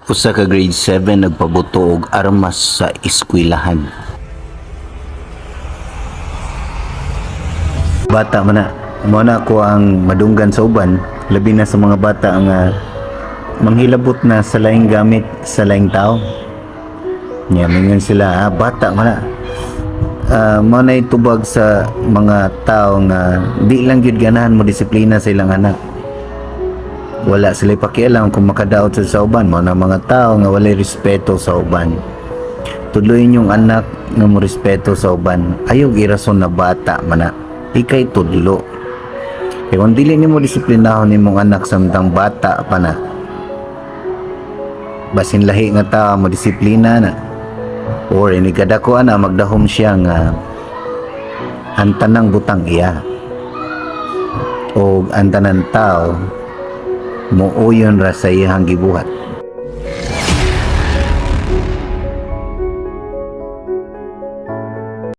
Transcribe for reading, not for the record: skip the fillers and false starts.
Usa ka Grade 7 nagpabuto og armas sa eskwelahan. Bata man na. Mao na ako ang madunggan sa uban, labi na sa mga bata nga manghilabot na sa laing gamit sa laing tao. Nya mingon sila, "Ah, bata man na." Mao na tubag sa mga tao nga di lang gyud ganahan mo disiplina sa ilang anak. Wala sila pakialam kung makadaot sa uban. Mao na mga tao nga walay respeto sa uban. Tudloy inyong anak nga mo respeto sa uban. Ayaw irason na bata man na. Ikay tudlo. Kay kung dili nimo disiplinahon nimong anak samtang bata pa na, basin lahi nga tao mo disiplina na or inig kadako ana, magdahom siya nga ang tanang butang iya o ang tanan tao muuyon ra sa iyang gibuhat.